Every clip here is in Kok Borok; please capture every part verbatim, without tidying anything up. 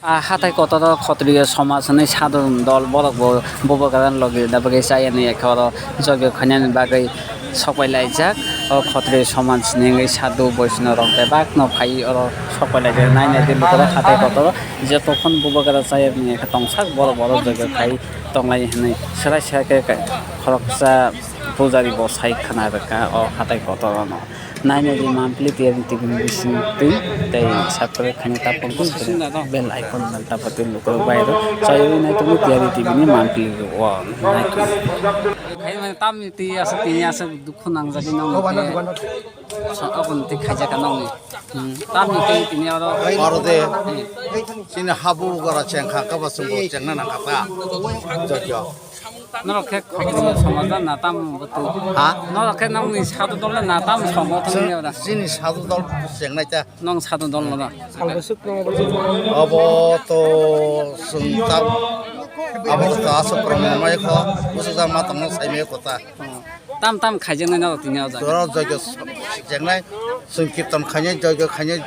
A hatai kotor o Khotriyo somaj hwnwi sadhon dol borok bo Bubagra logi da bagwi chayani ekhe oro joigo khainani bagwi sokpai laijak. O Khotriyo somaj ni wngwi sadhu boisno rok bebak no phai oro sokpai laijak. Nai nai di lukurok hatai kotor o je tokhon Bubagra chayani ekhe tongsak borok borok joigo khai tonglai hwnwi swrai swrai khe khoroksa pujari bo sai khwna rwkha o hatai kotor o no. Nainani mampli tiyari T V ni bising twi tei subscribe khaina ta phone bell icon nang ta pati lukurok bai rw chaywi nai tongo tiyari T V ni mampli o nai tongo. Khaimani tamni twi aswk tini aswk dukhu nangjagwi nang sa aboni twi khaijak nang ni tamni twi tini oro Oro de chini habu gora chengkha kaba sumbo chengna nangkha ta. Jogyo. Norok khe Khotriyo somaj na tam bwtwi? Ha? Norok khe nokni sadhu dol na tam songo tongni ora? Chini sadhu dol chengnai ta. Nong sadhu dol no da? Abo to sung tam. Abo to asuk prong mai kho. Busu jang ma tong sai me kota. Tam tam khaijaknai norok tini o jaga? Doro joigo chengnai. Sung kirtan khainai joigo khainai.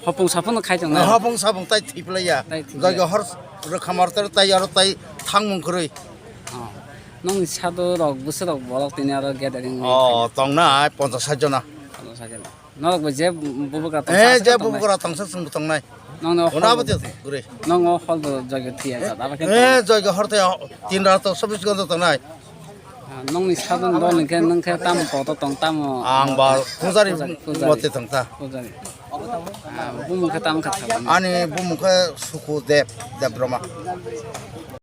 Hopung sapung no khai tongnai? Hopung sapung tai thipla ya. Tai thipla. Joigo hor Rwkhamar tei tai aro tai thangmung kwrwi. Oh. Nokni sadhu rok bwswk rok borok tini aro gathering wngwi Oh, tongnai ponchas sat jona. Norok bo je bubagra tongsa Eh, aswk je tongnai? Bubagra tongsa chwngbo tongnai. Nokni o Hwnabo hol te kwrwi. Nokni o hol bo joigo thwiya jat, abo khe Eh, joigo hor te tin rat to sobis gonto tongnai. Ah, nokni sadhu dol hwnkhe nwng khe tamo kotor tong tamo? Ang ba pujari Pujari, pujari. Mote tongta. Pujari. Ah, bumung khe tamo kha thangmani? Ani bumung khe Sukudev Debroma.